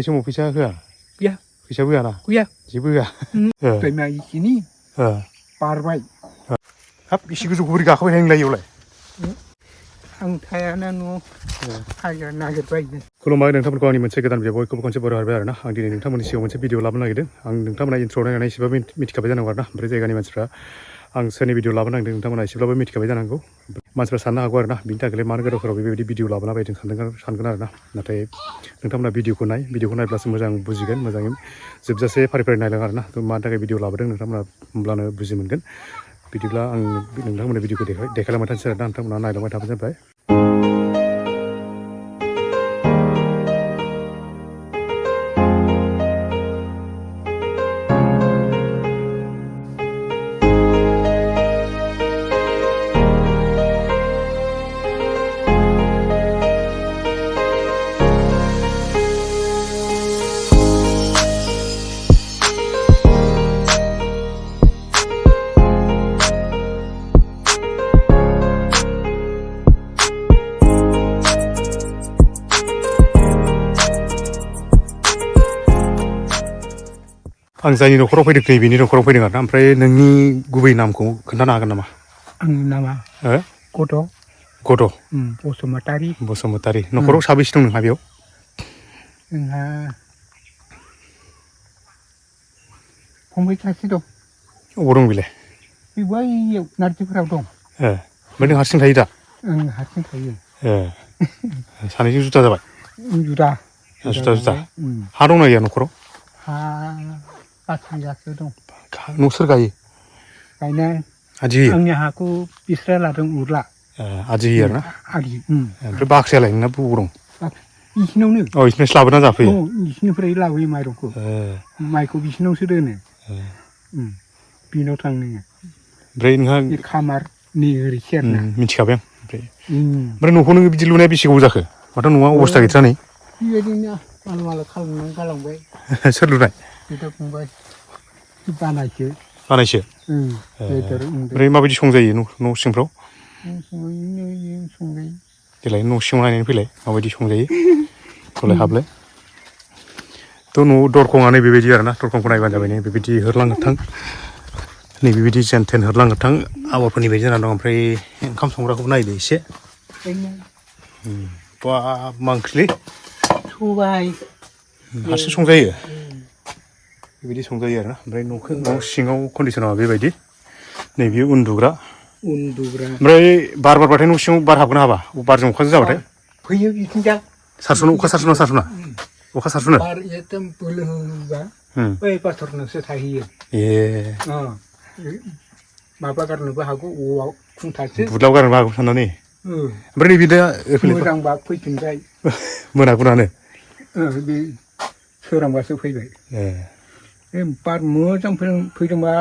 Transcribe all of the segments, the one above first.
बे समाव फैसा होआ गैया फैसा होआ ना गैया जेबो होआ दैमा इखिनि बारबाय हाब इसे गोजौखौ बोरै गाखोबाय थायो नोंलाय इयावलाय आं थायाना न'आव हाजिरा नागिरबाय खुलुमबाय नोंथांमोनखौ आंनि मोनसे गोदान भिडिअ बयखौबो खनसे बरायबाय आरोना आं दिनै नोंथांमोननि सिगाङाव मोनसे भिडिअ लाबोनो नागिरदों आं नोंथांमोना इन्ट्र' नायनानै एसेबाबो मिथिखाबाय जानांगौ आरोना ओमफ्राय जायगानि मानसिफ्रा आं सोरनि भिडिअ लाबोनो नागिरदों नोंथांमोना एसेब्लाबो मिथिखाबाय जानांगौ मानसिफ्रा साननो हागौ आरोना बिनि थाखाय मानो गोदावफोराव बेबायदि भिडिअ लाबोना बायदों सानगोन आरोना नाथाय नोंथांमोना भिडिअखौ नायब्लासो मोजां बुजिगोन मोजाङै जोबजासे फारि फारि नायलां आरोना मानि थाखाय भिडिअ लाबोदों नोंथांमोना होमब्लानो बुजि मोनगोन बिदिब्ला आं नोंथांमोननो भिडिअखौ देखायलांबाय थानोसै आरोना नोंथांमोना नायलांबाय थाबानो जाबाय आं जायनि न'खराव फैदों नै बेनि न'खराव फैदों आरोना ओमफ्राय नोंनि गुबै नामखौ खोन्थानो हागोन नामा आंनि नामा गद' बसुमतारी न'खराव साबेसे दं नोंहा बेयाव जोंहा फंबाय सासे दं अबाव दं बेलाय बे बैयाव नारजिफोराव दं ओमफ्राय नों हारसिं थायो दा हारसिं थायो सानैजों जुदा जाबाय जुदा हा दंना गैया न'खराव हा 5 बिगासो दं न' सोर गायो गायनाय आदि होयो आंनि हाखौ बिस्रा लादों उरला आदि होयो आरोना आदि ओमफ्राय बाख्रियालाय नोंना बबाव दं बिसिनावनो बिसिनावसो लाबोना जाफैयो बिसिनिफ्राय लाबोयो माइरंखौ माइखौ बिसिनावसो दोनो बिनाव थाङो ओमफ्राय नोंहा खामारनि ओरै सेरना मिथिखाबाय आं ओमफ्राय न'खौ नोङो बिदि लुनाया बेसे गोबाव जाखो माथो न'आ अबस्था गैथारा नै बेबायदिनो माल खालामनानै गालांबाय सोर लुनाय बिदा फंबाय बानायसो ओमफ्राय माबायदि संजायो न' सिंफ्राव देलाय न' सिङाव नायनानै फैलाय माबायदि संजायो गलाय हाबलाय थ' न'आव दरखङा नै बेबायदि आरोना दरखंखौ नायबानो जाबाय नै बेबायदि होरलांगोथां नै बेबायदि जेन थेन होरलांगोथां आबादफोरनि बायदि जानानै दं ओमफ्राय ओंखाम संग्राखौ नायदो एसे बा मा ओंख्रिलै सबाय हारसिं संजायो बेबायदि संजायो आरोना ओमफ्राय न' सिङाव कन्डिसना बेबायदि नैबे उन्दुग्रा ओमफ्राय बार बारबाथाय न' सिङाव बार हाबगोन ना हाबा बारजों अखाजों जाबाथाय फैयो बिथिंजा सारस'नो अखा सारस'ना अखा सारस'नो बार एकदम बोलो होबा बै बाथरनोसो थाहैयो माबा गारनोबो हागौ औवाव खुन्थासो बुदलाव गारनोबो हागौ साननानै ओमफ्राय नैबे दा मोजांबा फैफिनबाय मोनागुनानो बे सोरांबासो फैबाय बार मोजां फैदोंबा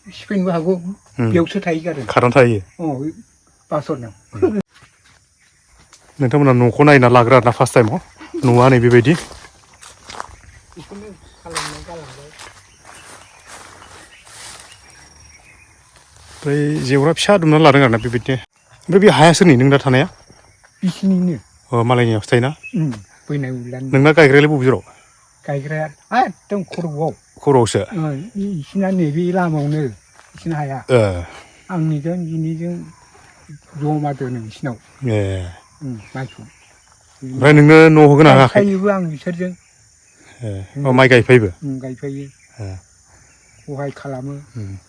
सिफायनोबो हागौ बेयावसो थाहैगारो खारनानै थायो बासरनाव नोंथांमोना न'खौ नायना लाग्रो आरोना फार्स्ट टाइमाव न'आ नै बेबायदि बेखौनो खालामनानै गालांबाय ओमफ्राय जेवरा फिसा दुमनानै लादों आरोना बेबायदिनो ओमफ्राय बे हाया सोरनि नों दा थानाया बिसिनिनो मालायनियावसो थायोना बैनाय उरलानो नोंना गायग्रायालाय बबे जेराव गायग्राया एकदम खर'आवसो बिसिना नैबे लामायावनो बिसिना हाया आंनिजों बिनिजों जमा दोनो बिसिनाव माइखौ ओमफ्राय नोंनो न' होगोन ना होआखै गायफायोबो आं बिसोरजों माइ गायफायोबो गायफायो सहाय खालामो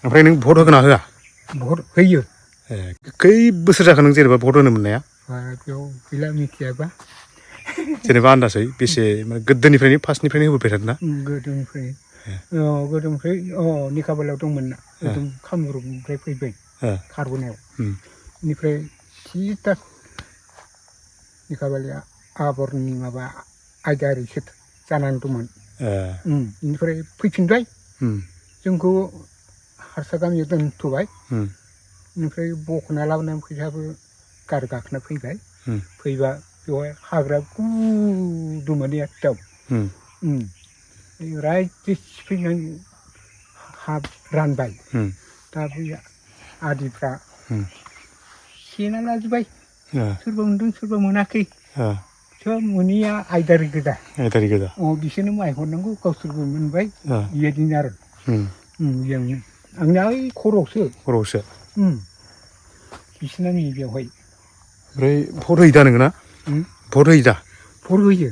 ओमफ्राय नों भट होगोन ना होआ भट होयो खै बोसोर जाखो नों जेनेबा भट होनो मोननाया बेयाव गैला मिथियाबा जेनेबा आन्दाजै बेसे गोदोनिफ्रायनो फार्स्टनिफ्रायनो होबोबाय थादोंना गोदोनिफ्राय निकाबालाव दंमोन ना एकदम कामरुपनिफ्राय फैबाय खारबोनायाव बेनिफ्राय सिदा निकाबालिया आबरनि माबा आयदारिसो जानानै दंमोन बेनिफ्राय फैफिनबाय जोंखौ हारसा गामियाव दोनथ'बाय बेनिफ्राय बख'ना लाबोनानै फैसाबो गारि गाखोना फैबाय फैबा बेवहाय हाग्रा गुदुमोन एकदम रायजो सिफैनानै हा रानबाय दा बे आदिफ्रा सेना लाजोब्बाय सोरबा मोनदों सोरबा मोनाखै मोनिया आयदारि गोजा आयदारि गोजा बिसोरनो माइ हरनांगौ गावसोरबो मोनबाय ओ बेबायदिनो आरो बेयावनो आंना ओइ खर'आवसो बिसोरना नै बेवहाय ओमफ्राय भट होयो दा नोङो ना भट होयो दा भट होयो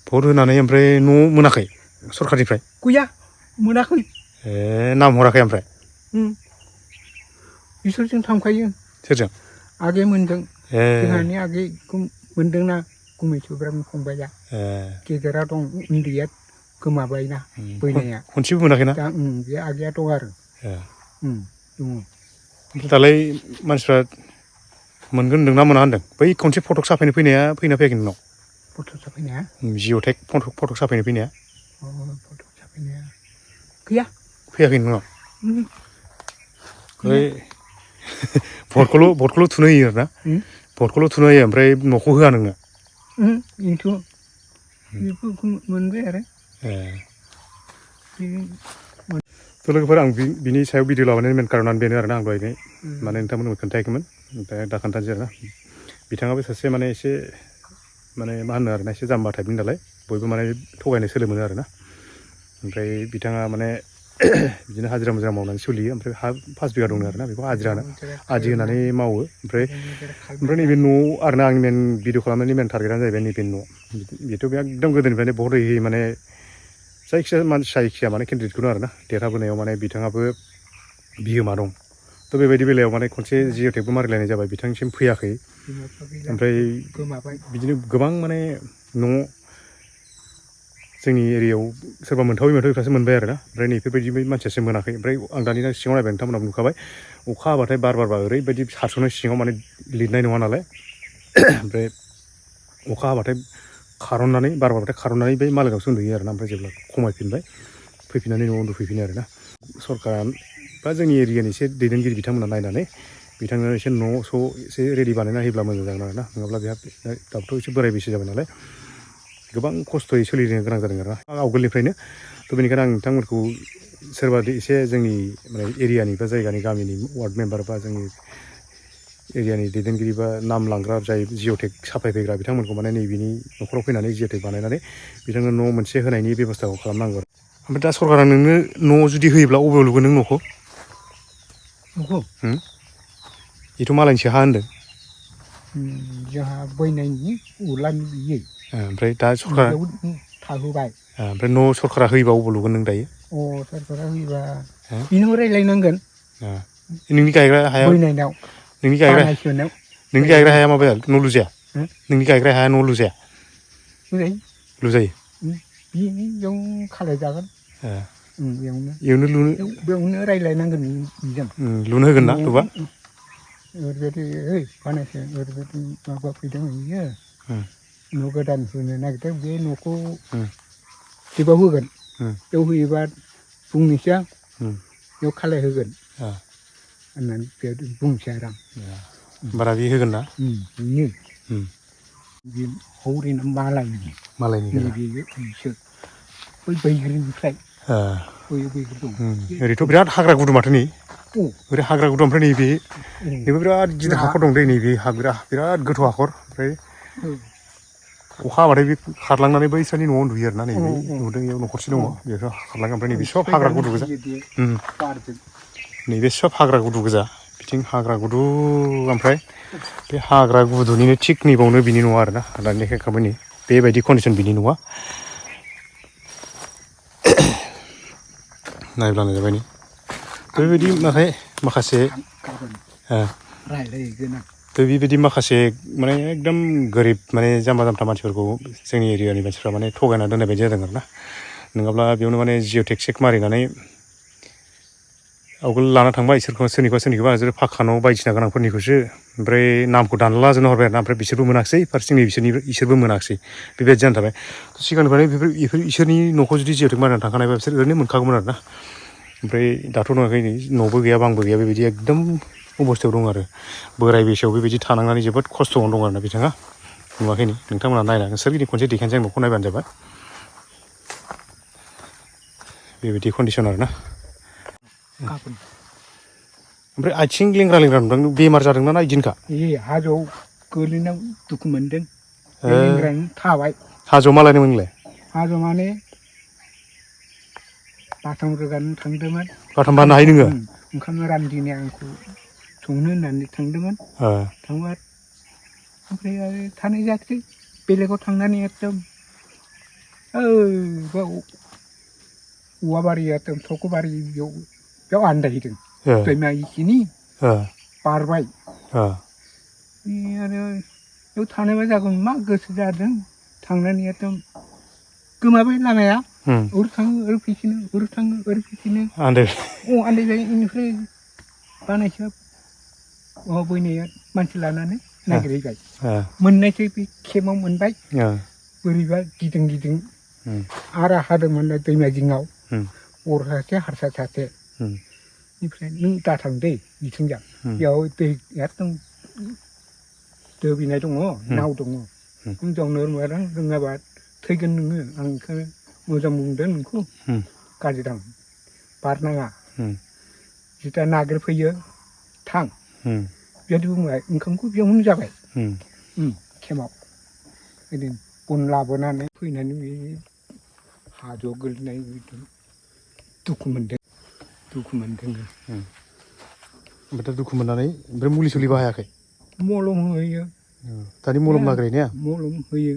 भट होनानै ओमफ्राय न' मोनाखै सरखारनिफ्राय गैया मोनाखै नाम हराखै ओमफ्राय बिसोरजों थांफायो सोरजों आगे मोनदों जोंहानि आगेखौ मोनदोंना गुमैथु ब्राह्मण फंबाया गेदेरा दं उन्दैया गोमाबायना बैनाया खनसेबो मोनाखैना दा बे आगेया दं आरो दङ ओमफ्राय दालाय मानसिफ्रा मोनगोन होनदोंना मोना होनदों बै खनसे फटक साफायनो फैनाया फैना फैयाखै नोंनाव फटक साफायनाया जिअ'टेक फटक साफायनो फैनाया फटक साफायनाया गैया फैयाखै नोंनाव ओमफ्राय भटखौल' थुनो होयो आरोना भटखौल' थुनो होयो ओमफ्राय न'खौ होआ नोंनो बेथ' बेफोरखौ मोनबाय आरो थ' लोगोफोर आं बिनि सायाव भिडिअ लाबायनि मेन कारनानो बेनो आरोना आं दहाय माने नोंथांमोननो खोन्थायाखैमोन ओमफ्राय दा खोन्थानोसै आरोना बिथाङाबो सासे माने एसे माने मा होनो आरोना एसे जाम्बा टाइपनि नालाय बयबो माने थगायनो सोलो मोनो आरोना ओमफ्राय बिथाङा माने बिदिनो हाजिरा मुजिरा मावनानै सोलियो ओमफ्राय हा 5 बिगा दं आरोना बेखौ आदि होनानै मावो ओमफ्राय नैबे न' आरोना आंनि मेन भिडिअ खालामनायनि मेन टारगेटआनो जाहैबाय नैबे न' बेथ' बे एकदम गोदोनिफ्रायनो भट होयै माने जायखिजाया मानसि जायखिया माने केन्डिडेटखौनो आरोना देरहाबोनायाव माने बिथाङाबो बिहोमा दं थ' बेबायदि बेलायाव माने खनसे जिअ'टेकबो मारिलायनाय जाबाय बिथांनिसिम फैयाखै ओमफ्राय बिदिनो गोबां माने न' जोंनि एरियायाव सोरबा मोनथावैफ्रासो मोनबाय आरोना ओमफ्राय नैफोरबायदि मानसियासो मोनाखै ओमफ्राय आं दानि सिङाव नायबाय नोंथांमोनहा नुखाबाय अखा हाबाथाय बारबा ओरैबायदि सारस'नाय सिङाव माने लिरनाय नङा नालाय ओमफ्राय अखा हाबाथाय बारबाथाय खारननानै बै मालायनावसो उन्दुयो आरोना ओमफ्राय जेब्ला खमायफिनबाय फैफिननानै न'आव उन्दुफैफिनो आरोना सरकारा बा जोंनि एरियानि एसे दैदेनगिरि बिथांमोना नायनानै बिथांनो एसे न' एसे रेडि बानायना होयोब्ला मोजां जागोन आरोना नङाब्ला बेहा दाबोथ' एसे बोराय बैसो जाबाय नालाय गोबां खस्थ'यै सोलिनो गोनां जादों आरोना आवगोलनिफ्रायनो थ' बेनिखायनो आं नोंथांमोनखौ सोरबा एसे जोंनि माने एरियानि बा जायगानि गामिनि वार्ड मेम्बार बा जोंनि एरियानि दैदेनगिरि बा नाम लांग्रा जाय जिअ'टेक साफायफैग्रा बिथांमोनखौ माने नैबेनि न'खराव फैनानै जिअ'टेक बानायनानै बिथांनो न' मोनसे होनायनि बेब'स्थाखौ खालामनांगौ ओमफ्राय दा सरकारा नोंनो न' जुदि होयोब्ला अबेयाव लुगोन नों न'खौ बेथ' मालायनिसो हा होनदों जोंहा बैनायनि उलानि बियो ओमफ्राय दा सरकारा थाहोबाय ओमफ्राय न' सरकारा होयोबा अबाव लुगोन नों दायो सरकारा होयोबा बिनाव रायज्लायनांगोन नोंनि गायग्रा हाया बैनायनाव नोंनि गायग्रा हाया माबाया न' लुजाया नोंनि गायग्रा हाया न' लुजाया लुजायो बेयाव खालायजागोन बेयावनो रायज्लायनांगोन बेजों लुनो होगोन ना लुबा ओरैबायदि बानायसो ओरैबायदि माबा फैदों बियो न' गोदान होनो नागिरदों बे न'खौ बेयाव होगोन बेयाव होयोबा बुंनोसै आं बेयाव खालाय होगोन होननानै बेयाव बुंसै आरो आं बारा बे होगोन ना बेनो बे हौरैना मालायनि नैबेसो बै बैग्रिनिफ्राय बैग्रि दं ओरैथ' बिराद हाग्रा गुदु माथो नै ओरै हाग्रा गुदु ओमफ्राय नैबे बिराद गिदिर हाखर दं दै नैबे बिराद गोथौ हाखर ओमफ्राय अखा हाबाथाय बे खारलांनानै बैसोरनि न'आव उन्दुयो आरोना नैबे नुदों बेयाव न'खरसे दङ बेखौ खारलाङो ओमफ्राय नैबे सब हाग्रा गुदु गोजा नैबे सब हाग्रा गुदु गोजा बिथिं हाग्रा गुदु ओमफ्राय बे हाग्रा गुदुनिनो थिग नैबावनो बिनि न'आ आरोना दानि लेखाखाबायनि बेबायदि कन्डिसन बिनि न'आ नायब्लानो जाबाय नै बेबायदि नाथाय माखासे बेबायदि माखासे माने एकदम गोरिब माने जाम्बा जाम्था मानसिफोरखौ जोंनि एरियानि मानसिफ्रा माने थगायना दोननाय बायदि जादों आरोना नङाब्ला बेयावनो माने जिअ'टेक सेक मारिनानै आवगोल लाना थांबाय सोरनिखौबा फाक्का न' बायदिसिना गोनांफोरनिखौसो ओमफ्राय नामखौ दानलाजोबना हरबाय आरोना ओमफ्राय बिसोरबो मोनाखिसै फारसेथिं इसोरबो मोनाखिसै बेबायदि जानानै थाबाय सिगांनिफ्रायनो बेफोर इसोरनि न'खौ जुदि जिअ'टेक मारिनानै थांखानायबा बिसोर ओरैनो मोनखागौमोन आरोना ओमफ्राय दाथ' नुवाखै नै न'बो गैया बांबो गैया बेबायदि एकदम अबस्थायाव दं आरो बोराय बैसोआव बेबायदि थानांनानै जोबोद खस्थ'आवनो दं आरोना बिथाङा नुवाखै नै नोंथांमोना नायनानै सोरगिदिं खनसे देखायनोसै आं न'खौ नायबानो जाबाय बेबायदि कन्डिसन आरोना ओमफ्राय आथिं लेंग्रा नुदों बेमार जादोंना ना इदिनखा हाजोआव गोलैनायाव दुखु मोनदों बेनिफ्रायनो थाबाय हाजोआव मा लायदोंमोन नोंलाय हाजो माने बाथाम रोगानो थांदोंमोन बाथाम बाननो हायो नोङो ओंखाम रानदिनि आंखौ संनो होननानै थांदोंमोन थांबा ओमफ्राय आरो थानाय जायाखै बेलेगाव थांनानै एकदम औवा बारि एकदम थख' बारि बेयाव आन्दायहैदों दैमा इखिनि बारबाय आरो बेयाव थानायबा जागोन मा गोसो जादों थांनानै एकदम गोमाबाय लामाया ओरै थाङो ओरै फैफिनो ओरै थाङो ओरै फैफिनो आन्दायबाय बेनिफ्राय बानायसो बैनाया मानसि लानानै नागिरहैबाय मोननायसै बे खेबाव मोनबाय बोरैबा गिदिं गिदिं आरो हादोंमोन दैमा जिङाव बर सासे हारसा सासे बेनिफ्राय नों दाथां दै बिथिंजा बेयाव दै एकदम दोबैनाय दङ नाव दङ नों जावनो रोङाबा थैगोन नोङो आं बेखौनो मोजां बुंदों नोंखौ गाज्रि दां बारनाङा जिथा नागिरफैयो थां बेबायदि बुंबाय ओंखामखौ बेयावनो जाबाय खेमाव बिदिनो बन लाबोनानै फैनानै बे हाजोआव गोलैनाय दुखु मोनदों ओमफ्राय दा दुखु मोननानै ओमफ्राय मुलि सुलि बाहायाखै मलम होयो दानि मलम नागिरनाया मलम होयो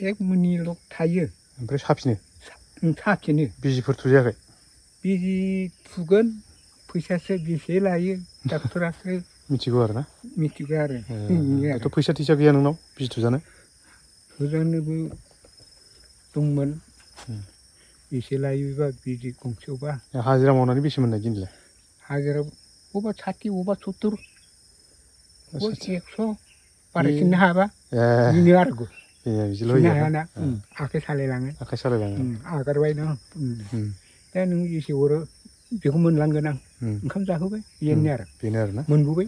एक मिनिटल' थायो ओमफ्राय साफिनो बिजिफोर थुजायाखै बिजि थुगोन फैसासो बेसे लायो डाक्टरासो मिथिगौ आरो ना मिथिगौ आरो दाथ' फैसा थैसा गैया नोंनाव बिजि थुजानो थुजानोबो दंमोन बेसे लायोबा बिजि गंसेयावबा हाजिरा मावनानै बेसे मोननाय दिनलाय हाजिरा बबेबा 60 बबेबा 70 100 बारायसिननो हाबा बिनो आरो बिदिल' हायाना आखाइ सालायलाङो आगारबाय नों दा नों जेसे हरो बेखौ मोनलांगोन आं ओंखाम जाहोबाय बेनो आरो ना मोनबोबाय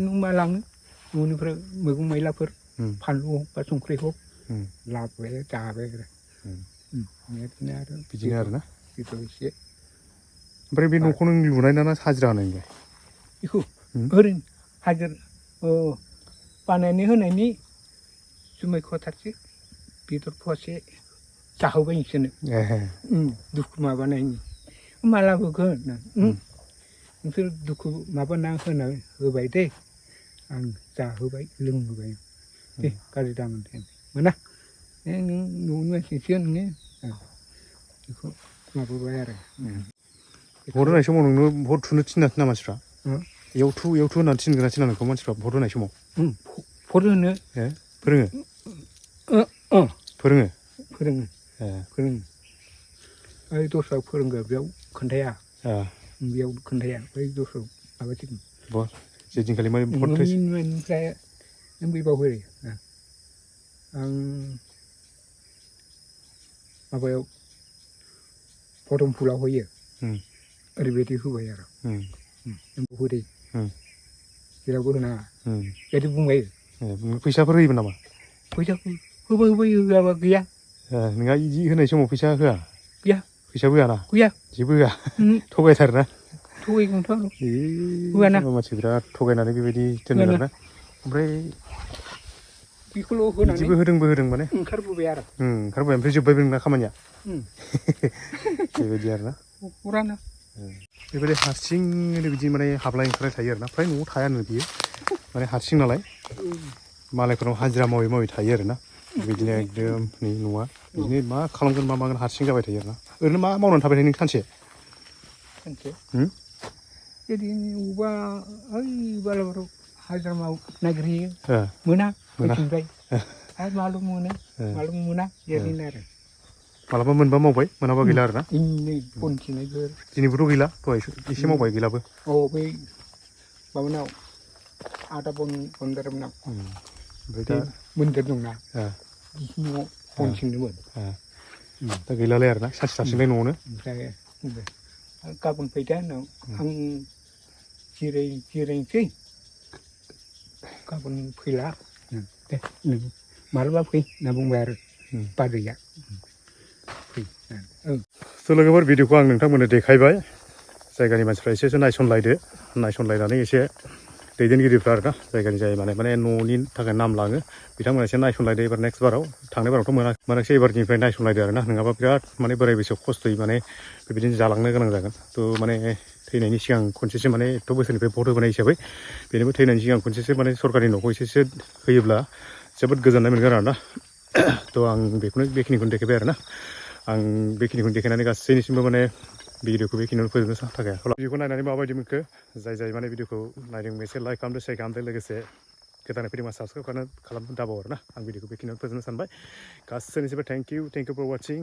नों मा लाङो न'निफ्राय मैगं मैलाफोर फानलु बा संख्रि हक लाबोबाय जाबाय बिदिनो आरो ना बेखौ एसे ओमफ्राय बे न'खौ नों लुनाय ना हाजिरा होनाय नोंलाय बेखौ ओरैनो हाजिरा बानायनो होनायनि जुमाय खथारसे बेदर फवासे जाहोबाय नोंसोरनो दुखु माबानायनि माला होगोन नोंसोर दुखु माबाना होना होबाय दे आं जाहोबाय लोंहोबाय दे गाज्रि दामोन मोना नों न'नि मानसिसो नोङो बेखौ माबाबाय आरो भट होनाय समाव नोंनो भट थुनो थिनासै ना मानसिफ्रा एवथु होननानै थिनगोना थिना नोंखौ मानसिफ्रा भट होनाय समाव भट होनो फोरोङो ओइ दस्रायाव फोरोंगो बेयाव खोन्थाया बै दस्रायाव माबासिगोन जेदिनखालि न'निफ्राय नों बैबाव होयो आं माबायाव पदमफुलाव होयो ओरैबायदि होबाय आरो नों होदे जेरावबो होनाङा बिदि बुंबाय फैसाफोर होयोमोन नामा फैसाखौ होबाय होआबा गैया नोंहा बिदि होनाय समाव फैसा होआ गैया फैसाबो होआना गैया जेबो होआ थगायथारोना थगायगोनथ' होआना मानसि बिराद थगायनानै बेबायदि दोनदों आरोना ओमफ्राय बेखौल' होनानै बिदिबो होदों माने ओंखारबोबाय आरो ओंखारबाय ओमफ्राय जोब्बायबो नोंना खामानिया बेबायदि आरोना हराना बेबायदि हारसिंनो बिदि माने हाबलाय ओंखारलाय थायो आरोना फ्राय न'आव थायानो बियो माने हारसिं नालाय मालायफोरनाव हाजिरा मावै थायो आरोना बिदिनो एकदम नै न'आ बिदिनो मा खालामगोन मा मागोन हारसिं जाबाय थायो आरोना ओरैनो मा मावनानै थाबाय थायो नों सानसे बिदिनो बबेबा ओइ बालाबारियाव हाजिरा नागिरहैयो मोना फैफिनबाय आरो मालुम मोनो मालुम मोना बेबायदिनो आरो मालाबा मोनबा मावबाय मोनाबा गैला आरोना बन सिननायफोर दिनैबोथ' गैला दहाय एसे मावबाय गैलाबो बै माबानाव आदा बनदारनाव ओमफ्राय दा मन्दिर दंना बिसिनियाव बन सिनदोंमोन दा गैलालाय आरोना सानसे थासिगोनलाय न'आवनो ओमफ्राय गाबोन फैदो होननाव आं जिरायनोसै गाबोन फैला दे मालाबा फै होनना बुंबाय आरो बाजैया थ' लोगोफोर भिडिअखौ आं नोंथांमोननो देखायबाय जायगानि मानसिफ्रा एसेसो नायसनलायदो नायसनलायनानै एसे दैदेनगिरिफ्रा आरोना जायगानि जाय माने न'नि थाखाय नाम लाङो बिथांमोना एसे नायसनलायदो एबार नेक्स्ट बाराव थांनाय बारावथ' मोनाखिसै एबारनिफ्राय नायसनलायदो आरोना नङाबा बिराद माने बोराय बैसोआव खस्थ'यै माने बेबायदिनो जालांनो गोनां जागोन थ' माने थैनायनि सिगां खनसेसो माने एथ' बोसोरनिफ्राय भट होबोनाय हिसाबै बेनोबो थैनायनि सिगां खनसेसो माने सरकारि न'खौ एसेसो होयोब्ला जोबोद गोजोननाय मोनगोन आरोना थ' आं बेखिनिखौनो देखायबाय आरोना आं बेखिनिखौनो देखायनानै गासैनिसिमबो माने भिडिअखौ बेखिनियावनो फोजोबनो थाखाय भिडिअखौ नायनानै माबायदि मोनखो जाय माने भिडिअखौ नायदों एसे लाइक खालामदो शेयार खालामदो लोगोसे गोदानै फैदोंबा साबसक्राइब खालामनो दाबाव आरोना आं भिडिअखौ बेखिनियावनो फोजोबनो सानबाय गासैनिसिमबो थेंक इउ फर वाचिं